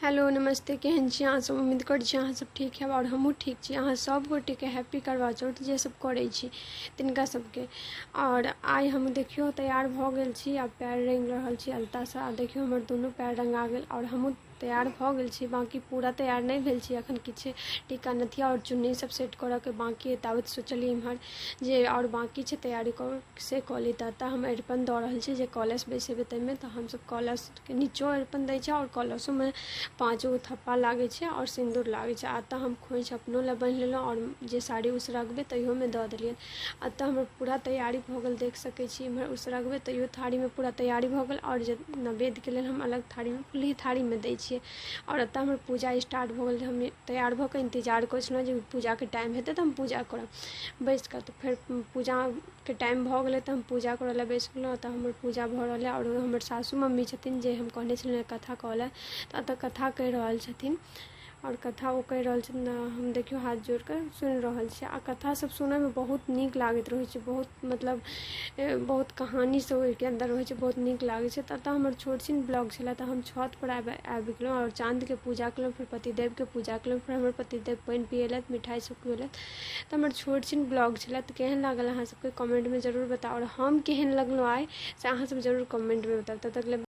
Hello नमस्ते, केहन छी अहाँ सब? उम्मीद करै छी अहाँ सब ठीक हैब आओर हमहूँ ठीक छी। अहाँ सब गोटेके हैप्पी करवा चौथ जे सब करै छी तिनका सबके। आओर आइ हम देखियौ तैयार भऽ गेल छी, आब पैर रङ्गि रहल छी अलतासँ। आ देखियौ हमर दुनू पैर रङ्गा गेल आओर हमहूँ तैयार भऽ गेल छी, बाँकी पूरा तैयार नहि भेल छी, एखन किछु टीका नथिया आओर चुन्नी सब सेट करऽके बाँकी अइ। ताबत सोचलियै इम्हर जे आओर बाँकी छै तैयारी कऽ से कऽ ली। तऽ एतऽ हम अरिपन दऽ रहल छी जे कलश बैसेबै ताहिमे, तऽ हमसब कलशके नीचो अरिपन दै छै आओर कलशोमे 5 गो थप्पा लागै छै आओर सिन्दूर लागै छै। आ एतऽ हम खोँइछ अपनो लए बान्हि लेलहुँ आओर जे साड़ी उसरगबै तहियोमे दऽ देलियनि। एतऽ हमर पूरा तैयारी भऽ गेल, देख सकै छी इम्हर उसरगबै तैयो थारीमे पूरा तैयारी भऽ गेल आओर जे नैवेद्यके लेल हम अलग थारीमे फुलही थारीमे दै छियै। आओर एतऽ हमर पूजा स्टार्ट भऽ गेल। हम तैयार भऽ कऽ इन्तजार करै छलहुँ जे पूजाके टाइम हेतै तऽ हम पूजा करब बैसि कऽ। तऽ फेर पूजाके टाइम भऽ गेलै तऽ हम पूजा करऽ लए बैसि गेलहुँ। तऽ हमर पूजा भऽ रहल अइ आओर हमर सासू मम्मी छथिन जे हम कहने छलियनि कथा कहऽ लए, तऽ एतऽ कथा कहि रहल छथिन आओर कथा ओ कहि रहल छथिन। हम देखियौ हाथ जोड़ि कऽ सुनि रहल छी आ कथा सब सुनयमे बहुत नीक लागैत रहै छै, बहुत मतलब बहुत कहानी सब ओहिके अन्दर रहै छै, बहुत नीक लागै छै। तऽ एतऽ हमर छोट छिन ब्लॉग छलै तऽ हम छतपर आबि गेलहुँ आओर चाँदके पूजा केलहुँ, फेर पतिदेवके पूजा केलहुँ, फेर हमर पतिदेव पानि पियेलथि, मिठाइ सब खुएलथि। तऽ हमर छोट छिन ब्लॉग छलै। तऽ केहन लागल अहाँ सबके कमेन्टमे जरूर बताउ आओर हम केहन लगलहुँ आइ से अहाँ सब जरूर कमेन्टमे बताउ। तब तक लेल।